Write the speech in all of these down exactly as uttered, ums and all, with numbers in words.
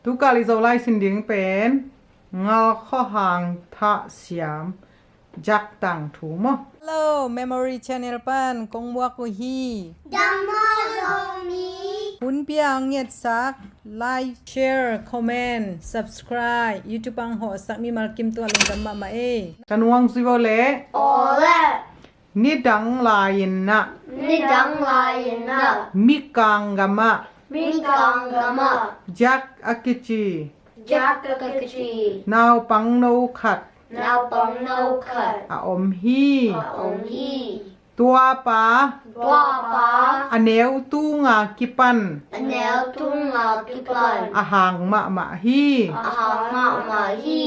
Tukal i Zolai sin ding pen Ngalkhuahang thah siam Jack tangthu maw? Hello, Memory Channel pan kong muak uh hi. Dam maw Zomi? Hun pia ang ngetsak, like, share, comment, subscribe, YouTube ang hawhsak mimal kim tungah lungdam mahmah ei. Ka nuang zui vo le. Aw le. Nidang lai-in ah. Nidang lai-in ah. Mikang gamah. Mikang gamah. Jack a kici. Jack a kici. Naupang no khat. Naupang no khat. A om hi. A om hi. Tua pa. Tua pa. A neu tunga kipan. A neu tunga kipan. A hang mahmah hi. A hang mahmah hi.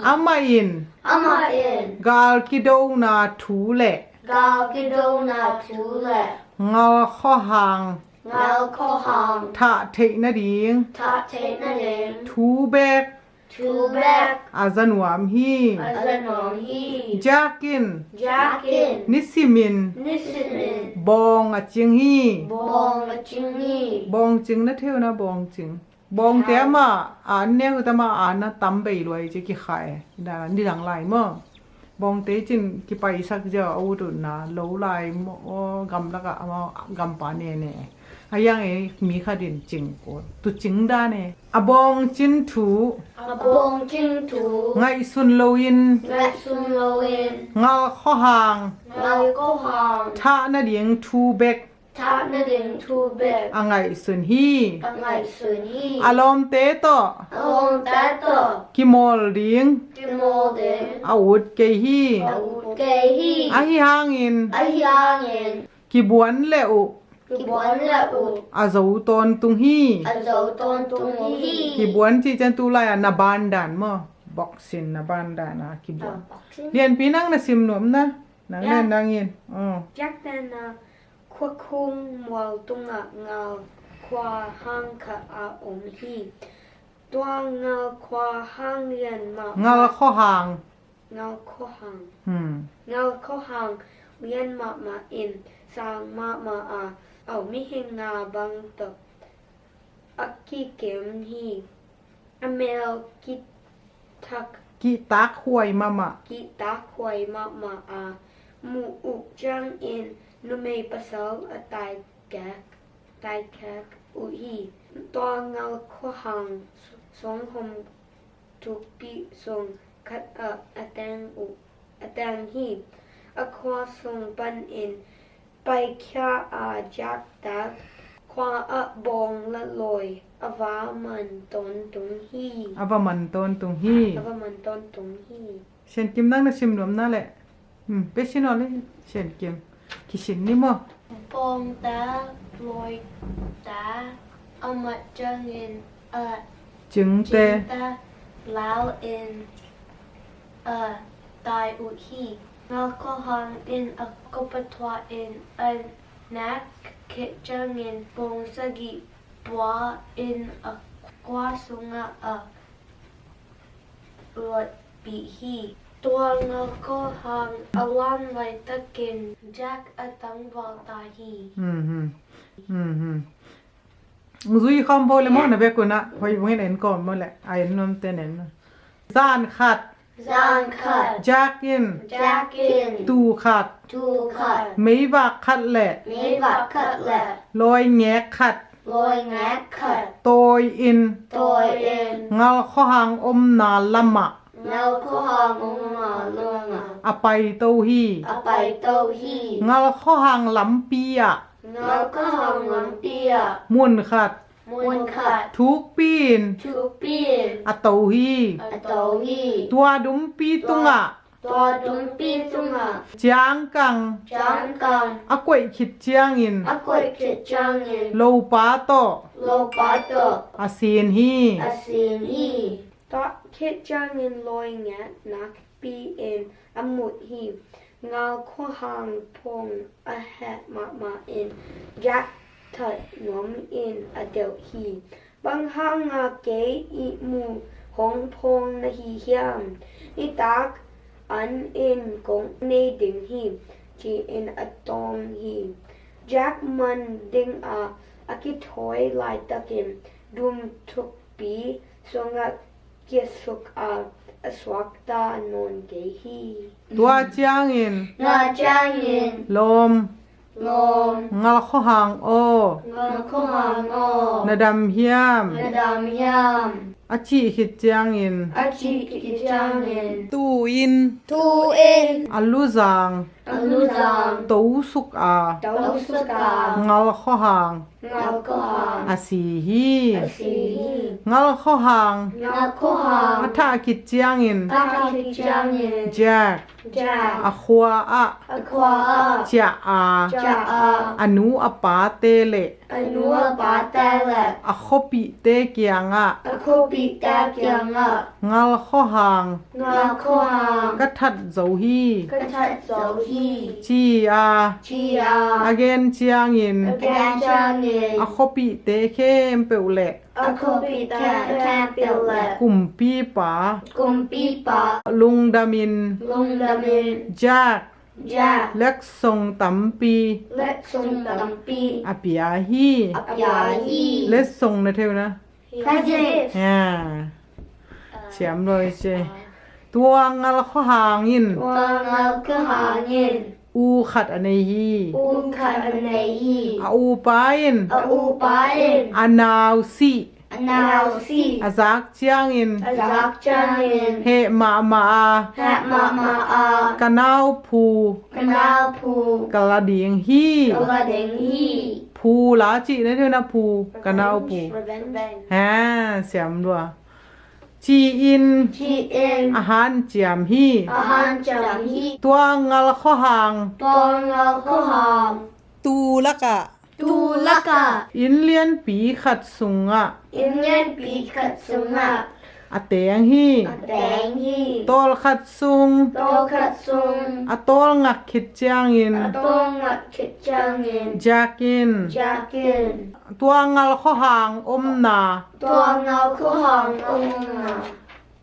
Amah in. Amah in. Gal kidona thu le. Gal kidona thu le. Ngalkhuahang. Ngalkhuahang. Thah theih nading. Thah theih nading. Thu bek. Thu bek. A za nuam hi. A za nuam hi. Jack in. Jack in. Nisimin. Nisimin. Bawng a cing hi. Bawng a cing hi. Bawng cing na theu na bawng cing. Bawngte amah, a an neu ut amah, a na tam bei luai ci kikhai. Nidang lai maw? Bawngte cin kipaisak zia a ut utna, lo lai maw, gamlakah amah gampa nene. A yang e mi khat in cing ko. Tu cing dan e. A bawng cin thu. A bawng cin thu. Ngaihsun loin. Ngaihsun loin. Ngalkhuahang. Ngalkhuahang. Thah nading thu bek. Thah nading thu bek. A ngaihsun hi. A ngaihsun hi. A lawmte tawh. A lawmte tawh. Kimawl ding. Kimawl ding. A ut kei hi. A ut kei hi. Ahi hangin. Ahi hangin. Kibuan le uh. Kibuan le uh. A zo tawntung hi. A zo tawntung hi. Kibuan cih ciang tu lai-a na bandan maw? Boxing na bandan a kibuan. Ah, boxing. Lianpi nang na sim nuam na. Nang le nang in. Oh. Jack pen a khuakhung mual tungah ngalkhuahang khat a om hi. Tua ngalkhuahang lian mahmah. Ngalkhuahang. Ngalkhuahang. Hmm. Ngalkhuahang lian mahmah in sang mahmah a, a mihing nga bang tawh a kikem hi. A mel kithak. Kihtak huai mahmah. Kihtak huai mahmah a, muh uh ciangin numei pasal a taikek, taikek uh hi. Tua ngalkhuahang suanghom thukpi sung khat ah a teng uh, a teng hi. A khua sung panin paikhia a, Jack tak khua ah bawng le lawi a va man tawntung hi. A va man tawntung hi. A va man tawntung hi. Sian Kim nang na sim nuam na le. Hmm, pe sin aw le Sian Kim. Kisin ni maw? Bawngte, lawite a mat ciangin a cingte, cingte lau in a tai uh hi. Ngalkhuahang in a kop a thuah in a nek khit ciangin bawng sagih pua in a khua sungah a luatpih hi. Tua ngalkhuahang a lan laitakin Jack a tangval ta hi. Mhm. Mhm. Zui khawm bo le maw na bek un ah, hoi bungin en kawm maw le, a en nuam ten en. Zan khat. Zan khat. Jack in. Jack in. Tuu khat. Tuu khat. Meivak khat le. Meivak khat le. Lawi ngek khat. Lawi ngek khat. Tawi in. Tawi in. Ngalkhuahang omna lamah. Ngalkhuahang omna lamah. A paito hi. A paito hi. Ngalkhuahang lampi ah. Ngalkhuahang lampi ah. Mun khat. Mun khat. Thukpi in. Thukpi in. A to hi. A to hi. Tua dumpi tungah. Tua dumpi tungah. Ciangkang. Ciangkang. A koih khit ciangin. A koih khit ciangin. Lopa tawh. Lopa tawh. A sin hi. A sin hi. Tua khit ciangin lawi ngek nakpi in a mut hi. Ngalkhuahang phawng a heh mahmah in Jack that nuam in a delh hi. Bang hanga kei ihmu hong phawng na hi hiam? Nitak an in kong nei ding hi, ci-in a tawng hi. Jack man dinga a kithawi laitakin dum thukpi sungah kisuk a, a suakta nawn kei hi. Tua ciangin, tua ciangin, lawm, lawm, ngal khuahang aw, ngal khuahang aw, na dam hiam, na dam hiam, a cih khit ciangin, a cih khit ciangin, tu-in, tu-in, a luzang, a luzang, tosuk a, tosuk a, ngal khuahang, ngal khuahang, a si hi. A si hi. Ngal khuahang, ngal khuahang, a thah khit ciangin, thah khit ciangin, Jack, Jack, a khua ah, a khua ah, ciah a, ciah a, a nu a pate le, a nu a pate le, a khuapihte kiangah, a khuapihte kiangah, ngal khuahang, ngal khuahang, ka that zo hi, ka that zo hi, ci a, ci a, a gen ciangin, a gen ciangin, a khuapihte khempeuh le, a khuapihte khempeuh le, kumpipa, kumpipa, lungdamin, lungdamin, Jack, Jack, letsong tampi, letsong tampi, a pia hi. A pia hi. Letsong na thei uh na? Present. Ya. Siam lua ci. Tua ngal khuahang in, tua ngal khuahang in, u khat a nei hi. U khat a nei hi. A upa in, a upa in, a nau sih, a nau sih, a zak ciangin, a zak ciangin, heh mahmah a, heh mahmah a, ka nau phu, ka nau phu, ka la ding hi. Ka la ding hi. Phu la cih na thei uh na? Phu, ka nau phu. Revenge. Ha, siam lua. Ci-in, ci-in, a hanciam hi. A hanciam hi. Tua ngal khuahang, tua ngal khuahang, tu lakah, tu lakah, inn lianpi khat sungah, inn lianpi khat sungah, a teng hi. A teng hi. Tawlkhat sung, tawlkhat sung, a tawlngak khit ciangin, a tawlngak khit ciangin, Jack in, Jack in, tua ngal khuahang omna, tua ngal khuahang omna,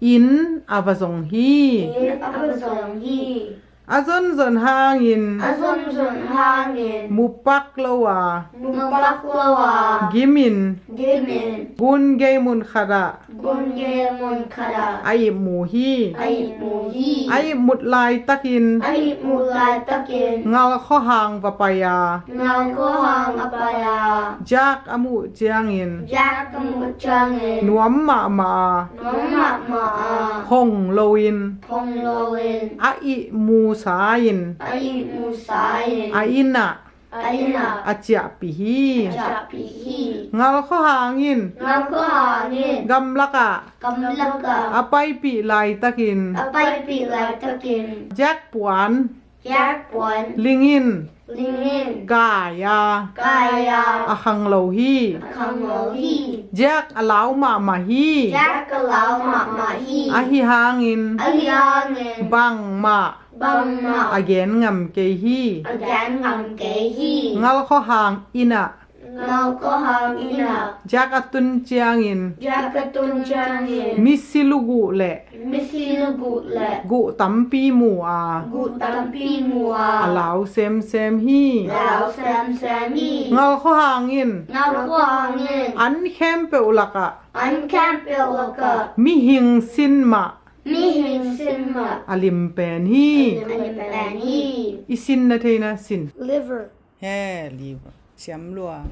inn a va zong hi. Inn a va zong hi. A zonzon hangin, a zonzon hangin, mupak lo a, mupak lo a, gimin, gimin, gun gei mun khatah, gun gei mun khatah, a ihmu hi. A ihmu hi. A ihmut laitakin, a ihmut laitakin, ngal khuahang va pai a, ngal khuahang a pai a, Jack a muh ciangin, Jack a muh ciangin, nuam mahmah a, nuam mahmah a, hong loin, hong loin, a ihmu sa in, a ihmu sa in, a inn ah, a inn ah, a ciahpih hi. A ciahpih hi. Ngal khuahang in, ngal khuahang in, gamlak ah, gamlak ah, a paipih laitakin, a paipih laitakin, Jack puan, Jack puan, ling in, ling in, kai a, kai a, a khanglo hi. A khanglo hi. Jack a lau mahmah hi. Jack a lau mahmah hi. Ahi hangin, ahi hangin, bangmah, bangmah, a gen ngam kei hi. A gen ngam kei hi. Ngal khuahang inn ah, ngal khuahang inn ah, Jack a tun ciangin, Jack a tun ciangin, misi luguh le, misi luguh le, guh tampi mu a, guh tampi mu a, a lau semsem hi. A lau semsem hi. Ngal khuahang in, ngal khuahang in, an khempeuh lakah, an khempeuh lakah, mihing sin mah, mihing sin mah, a lim pen hi. A lim pen hi. I sin na thei na? Sin. Liver. He, liver. Siam lua.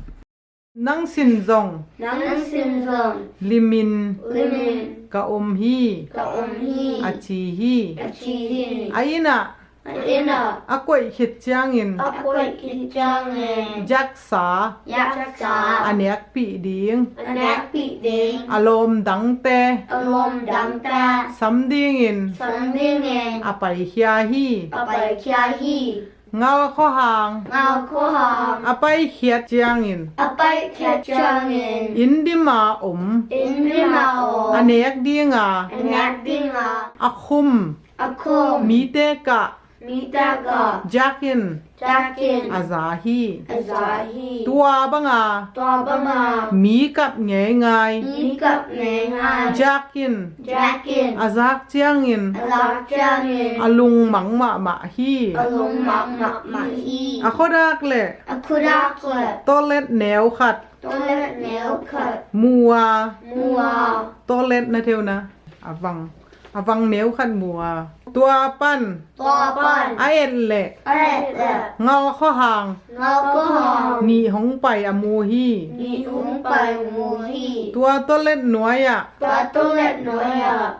Nang sin zong, nang sin zong, limin, limin, ka om hi. Ka om hi. A ci hi. A ci hi. A inn ah, a inn ah, a koih khit ciangin, a koih khit ciangin, Jack sa, Jack sa, a nekpih ding, a nekpih ding, a lawm dangte, a lawm dangte, sam dingin, sam dingin, a paikhia hi. A paikhia hi. Ngal khuahang, ngal khuahang, a paikhiat ciangin, a paikhiat ciangin, inn dim a om, inn dim a om, a nek ding a, a nek ding a, a khum, a khum, mite kah, Mi tak ah. Jack in. Jack in. A za hi. A za hi. Tua banga. Tua banga. Mi kap ngeingai. Mi kap ngeingai. Jack in. Jack in. A zak ciangin. A zak ciangin. A lungmang mahmah hi. A lungmang mahmah hi. A khuadak le. A khuadak le. Tawlet neu khat. Tawlet neu khat. Mu a. Mu a. Tawlet na theu na. A vang. A vang neu khat mu a. Tua pan. Tua pan. A et le. A et le. Ngal khuahang. Ngal khuahang. Nih hong pai a mu hi. Nih hong pai a mu hi. Tua tawlet nuai ah. Tua tawlet nuai ah.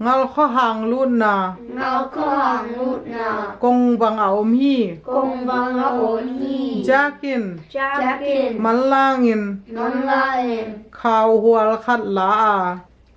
Ngal khuahang lutna. Ngal khuahang lutna. Kongvang a om hi. Kongvang a om hi. Jack in. Jack in. Manlang in. Manlang in. Khauhual khat la a.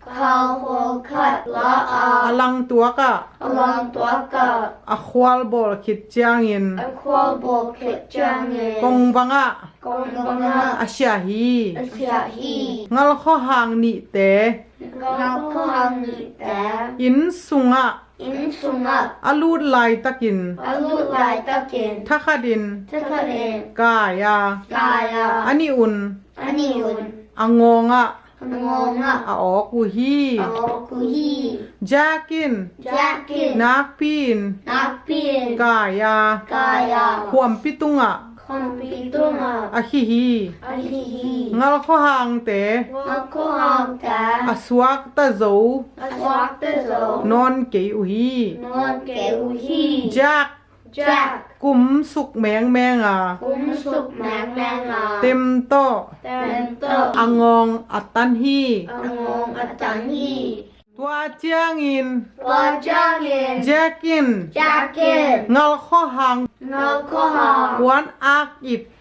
Khauhual khat la a. A langtuak ah. A langtuak ah. A khual bawl khit ciangin. A khual bawl khit ciangin. Kongvang ah. Kongvang ah. A siah hi. A siah hi. Ngal khuahang nihte. Ngal khuahang nihte. Inn sungah. Inn sungah. A lut laitakin. A lut laitakin. Thakhatin. Thakhatin. Kai a. Kai a. A nih un. A nih un. A ngawng ah. A ngawng ah. A awk uh hi. A awk uh hi. Jack in. Jack in. Nakpi in. Nakpi in. Kai a. Kai a. Khuampi tungah. Khuampi tungah. A khih hi. A khih hi. Ngal khuahangte. Ngal khuahangte. A suakta zo. A suakta zo. Nawn kei uh hi. Nawn kei uh hi. Jack. Jack. Kum suk mengmeng a. Kum suk mengmeng a. Tem tawh. Tem tawh. A ngawng a tan hi. A ngawng a tan hi. Tua ciangin. Tua ciangin. Jack in. Jack in. Ngal khuahang. Ngal khuahang. Puan ak ip.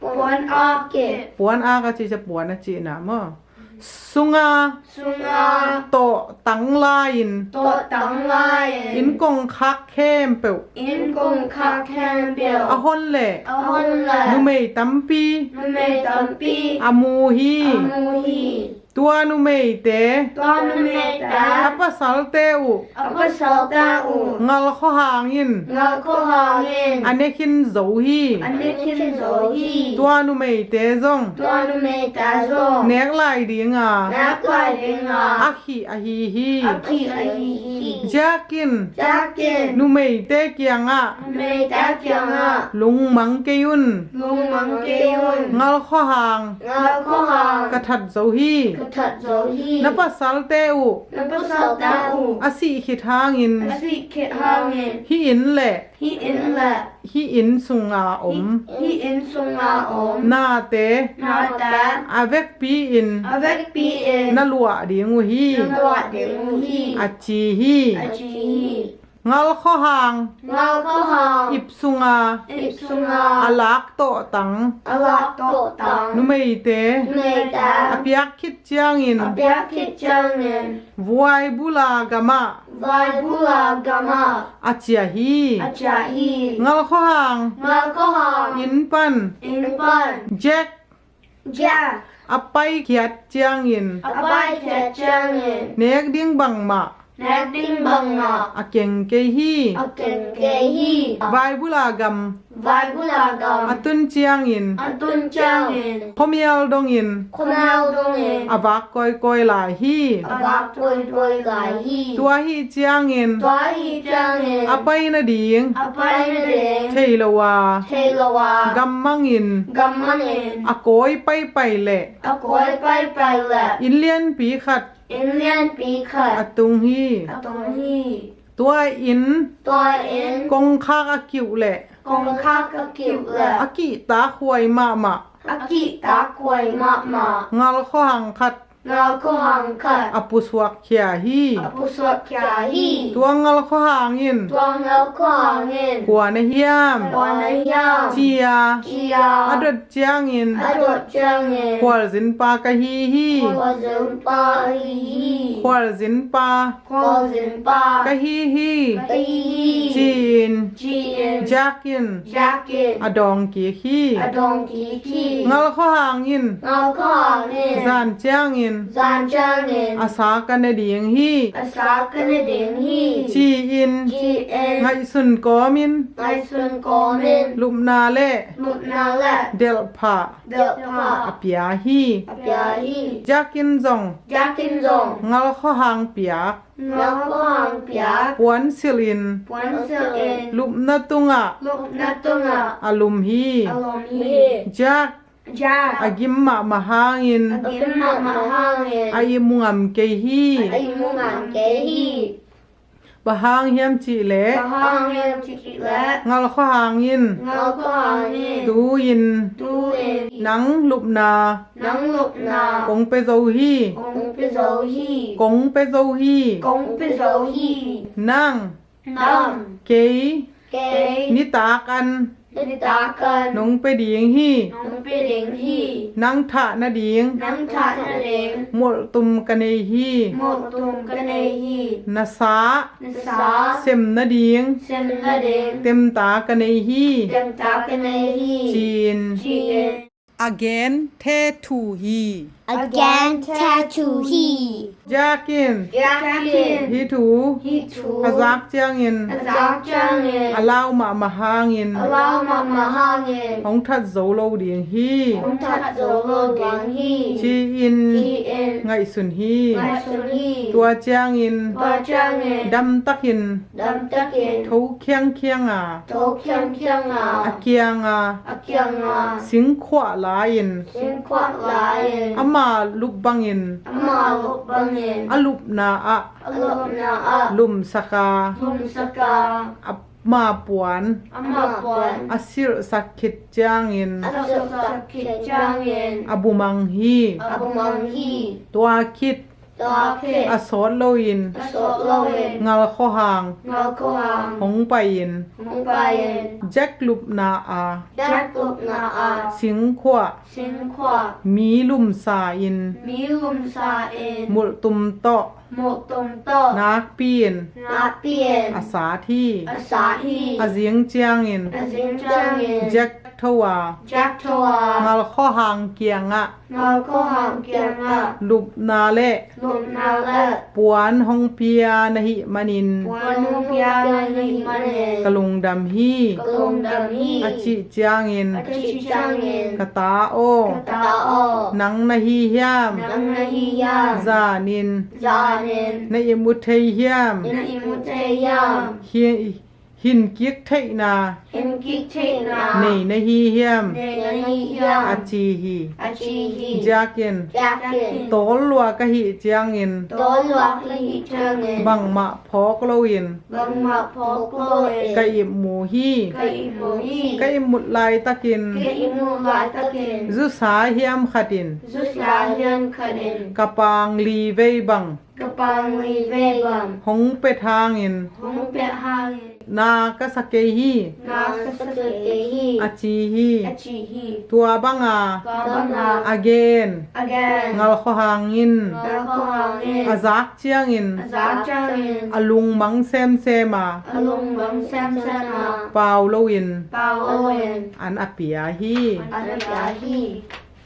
Puan ak ip. Puan ak a cih cia puan a cihna maw. Sunga. Sunga. Tawh tang lai-in. Tawh tang lai-in. Inn kongkhak khempeuh. Inn kongkhak khempeuh. A hon le. A hon le. Numei tampi. Numei tampi. A mu hi. A mu hi. Tua numeite. Tua numeite. A pasalte uh. A pasalte uh. Ngal khuahang in. Ngal khuahang in. A ne khin zo hi. A ne khin zo hi. Tua numeite zong. Tua numeite zong. Nek lai dinga. Nek lai dinga. A khih ahi hi. A khih ahi hi. Jack in. Jack in. Numeite kiangah. Numeite kiangah. Lungmang kei un. Lungmang kei un. Ngal khuahang. Ngal khuahang. Ka that zo hi. Ka that zo hi. Na pasalte uh. Na pasalte uh. A sih khit hangin. A sih khit hangin. Hih inn le. Hih inn le. Hih inn sunga om. Hih, hih inn sunga om. Nate. Nate. A vekpi in. A vekpi in. Na luah ding uh hi. Na luah ding uh hi. A ci hi. A ci hi. Ngal khuahang. Ngal khuahang. Ip sunga. Ip sunga. A lak tawhtang. A lak tawhtang. Numeite. Numeite. A piak khit ciangin. A piak khit ciangin. Vuai bula gamah. Vuai bula gamah. A ciah hi. A ciah hi. Ngal khuahang. Ngal khuahang. Inn pan. Inn pan. Jack. Jack. A paikhiat ciangin. A paikhiat ciangin. Nek ding bangmah. Nek ding bangmah. A keng kei hi. A keng kei hi. Vai bula gam. Vai bula gam. A tun ciangin. A tun ciangin. Khuamial dongin. Khuamial dongin. A vak kawikawi lai hi. A vak kawikawi lai hi. Tua ahi ciangin. Tua ahi ciangin. A pai nading. A pai nading. Thei lo a. Thei lo a. Gammangin. Gammangin. A kawi paipai leh. A kawi paipai leh. Inn lianpi khat. Inn lianpi khat. A tung hi. A tung hi. Tua inn. Tua inn. Kongkhak a kiuh leh. Kongkhak a kiuh leh. A kihtakhuai mahmah. A kihtakhuai mahmah. Ngal khuahang khat. Ngal khuahang khat. A pusuak khia hi. A pusuak khia hi. Tua ngal khuahang in. Tua ngal khuahang in. Kua na hiam. Kua na hiam. Ci a. Ci a. A dot ciangin. A dot ciangin. Khualzinpa ka hi hi. Khualzinpa hi hi. Khualzinpa. Khualzinpa. Ka hi hi. Ka hi hi. Ci-in. Ci-in. Jack in. Jack in. A dawng kik hi. A dawng kik hi. Ngal khuahang in. Ngal khuahang in. Zan ciangin. Zan ciangin. A sa ka ne ding hi. A sa ka ne ding hi. Ci-in. Ci-in. Ngaihsun kawmin. Ngaihsun kawmin. Lupna le. Lupna le. Delhphah. Delhphah. A pia hi. A pia hi. Jack in zong. Jack in zong. Ngal khuahang piak. Ngal khuahang piak. Puansilh in. Puansilh in. Lupna tungah. Lupna tungah. A lum hi. A lum hi. Jack. Jack. A gim mahmah hangin. A gim mahmah hangin. A ihmu ngam kei hi. A ihmu ngam kei hi. Bang hang hiam cih leh. Bang hang hiam cih leh. Ngal khuahang in. Ngal khuahang in. Tu-in. Tu-in. Nang lupna. Nang lupna. Kong pia zo hi. Kong pia zo hi. Kong pia zo hi. Kong pia zo hi. Nang. Nang. Kei. Kei. Nitak an. Nitak an. Nong pia ding hi. Nong pia ding hi. Nang thah nading. Nang thah nading. Mulhtum ka nei hi. Mulhtum ka nei hi. Na sa. Na sa. Sem nading. Sem nading. Temta ka nei hi. Temta ka nei hi. Ci-in. Ci-in. A gen the thu hi. A gen the thu hi. Jack in. Jack in. Hih thu. Hih thu. A zak ciangin. A zak ciangin. A lau mahmah hangin. A lau mahmah hangin. Hong that zo lo ding hi. Hong that zo lo ding hi. Ci-in. Ci-in. Ngaihsun hi. Ngaihsun hi. Tua ciangin. Tua ciangin. Damtakin. Damtakin. Tho khiangkhiang a. Tho khiangkhiang a. A kiang a. A kiang a. Singkhuah la-in. Singkhuah la-in. Ama lup bangin. Ama lup bangin. A lupna ah. A lupna ah. Lumsak a. Lumsak a. Ama puan. Ama puan. A silhsak khit ciangin. A silhsak khit ciangin. A bumang hi. A bumang hi. Tua khit. Tua khit. A sawt loin. A sawt loin. Ngal khuahang. Ngal khuahang. Hong pai-in. Hong pai-in. Jack lupna a. Jack lupna a. Singkhuah. Singkhuah. Mi lumsa in. Mi lumsa in. Mulhtum tawh. Mulhtum tawh. Nakpi-in. Nakpi-in. A sat hi. A sat hi. A zing ciangin. A zing ciangin. Jack tho a. Jack tho a. Ngal khuahang kiangah. Ngal khuahang kiangah. Lupna le. Lupna le. Puan hong pia na hih manin. Puan hong pia na hih manin. Ka lungdam hi. Ka lungdam hi. A cih ciangin. A cih ciangin. Ka ta aw. Ka ta aw. Nang na hi hiam. Nang na hi hiam. Zanin. Zanin. Na ihmu thei hiam. Na ihmu thei hiam. Hi, hin kik theihna. Hin kik theihna. Nei na hi hiam. Nei na hi hiam. A ci hi. A ci hi. Jack in. Jack in. Tawl lua ka hih ciangin. Tawl lua ka hih ciangin. Bangmah phawk loin. Bangmah phawk loin. Ka ihmu hi. Ka ihmu hi. Ka ihmut laitakin. Ka ihmut laitakin. Zusa hiam khatin. Zusa hiam khatin. Ka pang li vei bang. Ka pang li vei bang. Hong pet hangin. Hong pet hangin. Na ka sa kei hi. Na ka sa kei hi. A ci hi. A ci hi. Tua banga. Tua banga. A gen. A gen. Ngal khuahang in. Ngal khuahang in. A zak ciangin. A zak ciangin. A lungmang semsem a. A lungmang semsem a. Pau loin. Pau loin. An a pia hi. An a pia hi.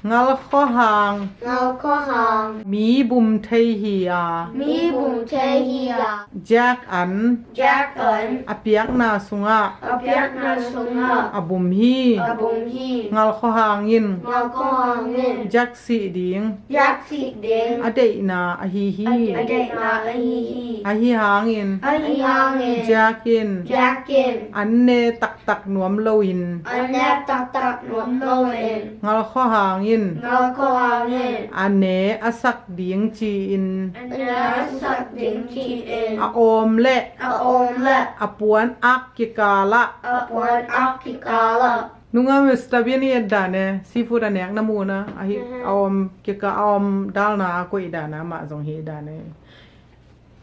Ngal khuahang. Ngal khuahang. Mi bum thei hi a. Mi bum thei hi a. Jack an. Jack an. A piakna sungah. A piakna sungah. A bum hi. A bum hi. Ngal khuahang in. Ngal khuahang in. Jack sih ding. Jack sih ding. A deihna ahi hi. A deihna ahi hi. Ahi hangin. Ahi hangin. Jack in. Jack in. An ne taktak nuam loin. An ne taktak nuam loin. Ngal khuahang in. Ngal khuahang in. A ne a sak ding ci-in. A ne a sak ding ci-in. A awm le. A awm le. A puan ak kikalah. A puan ak kikalah. Nunga Mister Bean i et dan e, seafood a nekna mun a, ahi, a awm kika, a awm dalna a koih dan a, amah zong hi dan e.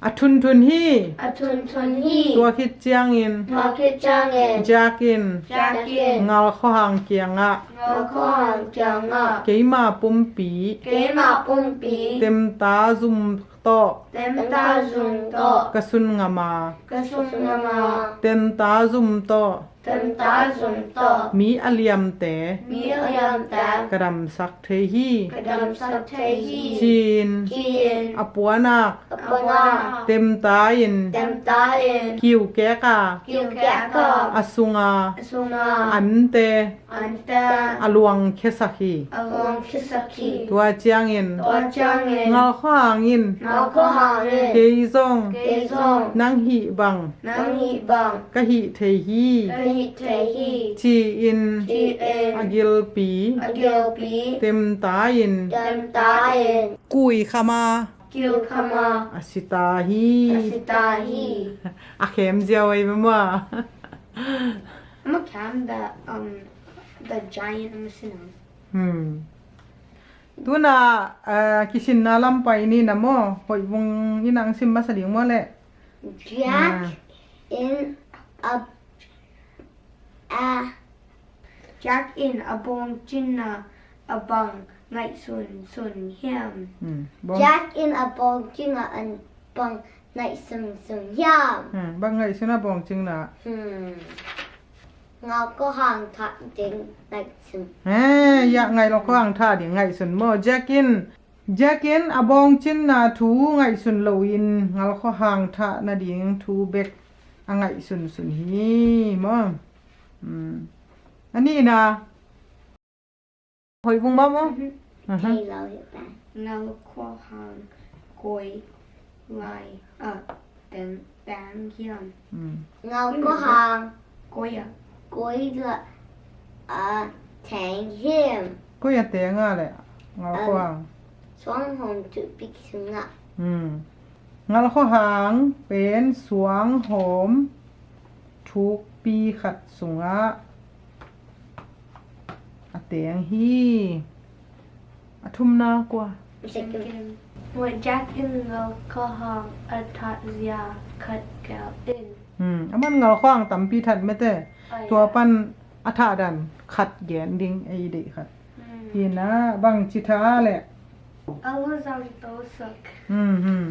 A thunthun hi. A thunthun hi. Tua khit ciangin. Tua khit ciangin. Jack in. Jack in. Ngal khuahang kiangah. Ngal khuahang kiangah. Keima pumpi. Keima pumpi. Temta zum tawh, temta zum tawh, ka sun ngam a, ka sun ngam a, temta zum tawh, temta zum tawh, mi a liamte, mi a liamte, ka damsak thei hi, ka damsak thei hi, ci-in, ci-in, a puanak, a puanak, temta in, temta in, kiukek a, kiukek a, a sunga, a sunga, ante, ante, a luangkhiasak hi, a luangkhiasak hi. Tua ciangin, tua ciangin, ngalkhuahang in, ngalkhuahang in, kei zong, kei zong, nang hih bang, nang hih bang, ka hih thei hi, ka hih thei hi, ci-in, ci-in, a gilpi, a gilpi, temta in, temta in, kuikham a, kiukham a, a si ta hi, a si ta hi. A khem ziau ei mama. Ama khem the, um, the giant ama si na. Hmm. Tuna, ah, kisinna lam pai ni na maw, Hoih Vung in ang sim masa ding maw le. Jack in a, a Jack in a bawngcinna a bang ngaihsunsun hiam? Hmm, bawng- Jack in a bawngcinna a bang ngaihsunsun hiam? Hmm, bang ngaihsun a bawngcinna. Hmm. Ngalkhuahang thah ding ngaihsun. Eh, ya, ngalkhuahang thah ding ngaihsun maw. Jack in, Jack in a bawngcinna thu ngaihsun loin ngalkhuahang thah nading thu bek a ngaihsunsun hi maw. Hmm. A nihna. Hoih Vung maw maw? Mhm. Aha. Thei lo hi ta. Ngalkhuahang koi lai a teng, teng hiam? Hmm. Ngalkhuahang koi a, koi lai a teng hiam? Koi a teng a le ngalkhuahang. Um, suanghawm thukpik sungah. Hmm. Ngalkhuahang pen suanghawm thukpi khat sungah a teng hi. A thumna kua? Second. Jack in ngalkhuahang a thah zia khat gelh in. Hmm, aman ngalkhuahang tampi that mete. Ai, tua pan a thah dan khat gen ding ei deih khat. Hmm. Hi na, bangci thah le. A luzang tosuk. Hmm, hmm.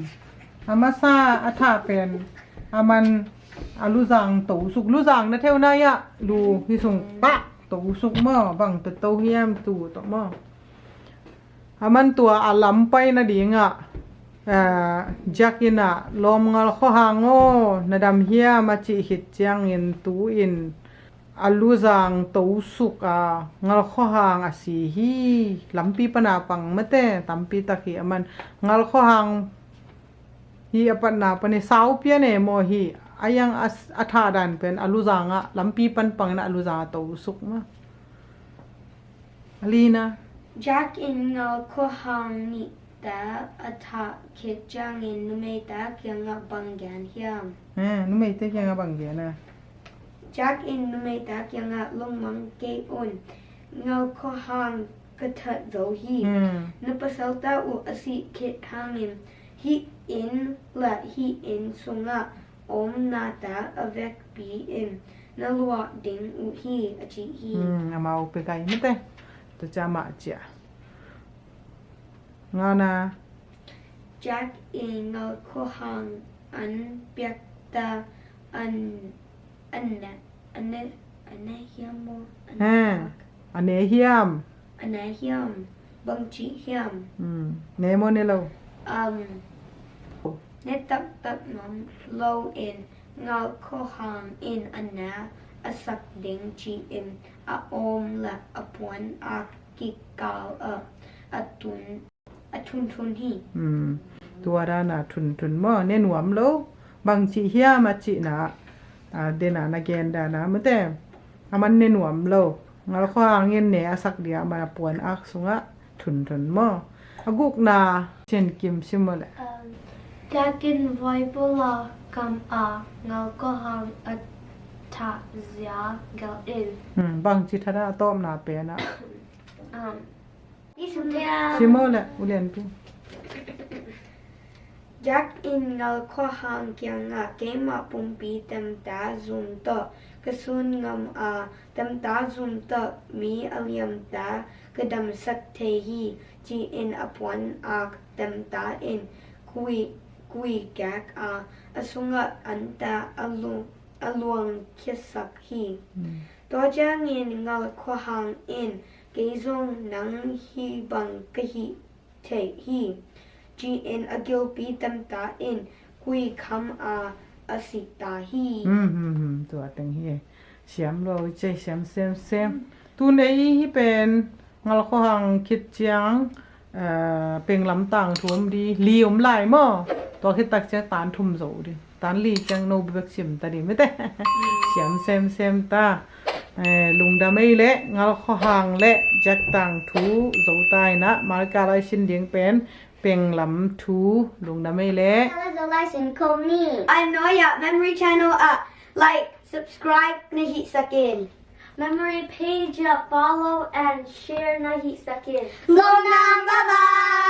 A masa a thah pen aman a luzang tosuk. Luzang na theu na ya, lu hi sung pak tosuk maw, bang toto hiam tu to maw. Aman tua a lam pai nadingah, ah, Jack in a lawm ngalkhuahang aw, na dam hiam a cih khit ciangin tu in a luzang tosuk a ngalkhuahang a si hi. Lampi pana pang mate, tampi tak hi. Aman ngalkhuahang hi a patna pan hi, sau pian e maw hi. A yang a, a thah dan pen a luzang a, lampi pan pang in a luzang a tosuk ma. A lina. Jack in ngalkhuahang nih ta a thah khit ciangin numeite kiangah bang gen hiam? Eh, numeite kiangah bang gen a? Jack in numeite kiangah lungmang kei un, ngalkhuahang ka that zo hi. Hmm. Na pasalte uh a sih khit hangin hih inn le hih inn sungah omnate a vekpi in na luah ding uh hi, a ci hi. Hmm, amau pia gai mate. Tua cia mah cia. Ngana. Jack i ngalkhuahang an piakta an, an ne, an ne, an ne hiam maw? An ne hiam. A ne hiam? Bangci hiam? Hmm. Ne maw ne lo? Um, ne taktak nuam lo in ngalkhuahang in a ne a sak ding ci-in a awm le a puan a kikal ah a tun, a thunthun hi. Hmm. Tua dana thunthun maw, ne nuam lo. Bangci hiam a cihna, a, dena na gen dana mate. Aman ne nuam lo. Ngalkhuahang in ne a sak dia, aman a puan ak sungah thunthun maw. A gukna Sian Kim sim maw le. Um, Jack in voipawl a kam a ngalkhuahang a thah zia gelh in. Hmm, bangci thah a tawpna pen a. Um, Sim maw le, U Lianpi. Jack in ngalkhuahang kiangah keimah pumpi temta zum tawh ka sun ngam a, temta zum tawh mi a liamte ka damsak thei hi, ci-in a puan ak temta in kui, kui kek a, a sungah anta a lu-, a luang khiasak hi. Tua ciangin Ngalkhuahang in, "Kei zong nang hih bang ka hih theih hi," ci-in a gilpi tamta in kui kham a, a sik ta hi. Hmm, hmm, hmm. Tua teng hi. Siam lo i cei, siam semsem. Tun ei hih pen Ngalkhuahang khit ciang, eh, penglam tangthu om di, li om lai maw? Tua khit tak ciang tan thum zo di. Tan li ciang no bek sim ta di mite. Siam semsem ta. Eh, lungdam ei leh, Ngalkhuahang leh Jack tangthu zo ta in ah, Malka lai sin ding pen penglam thu, lungdam ei leh. Kala zo lai sin khawm ni. Ai, no ya, Memory Channel ah like, subscribe na hih sak in. Memory page ah follow and share na hih sak in. Lungdam, bye bye.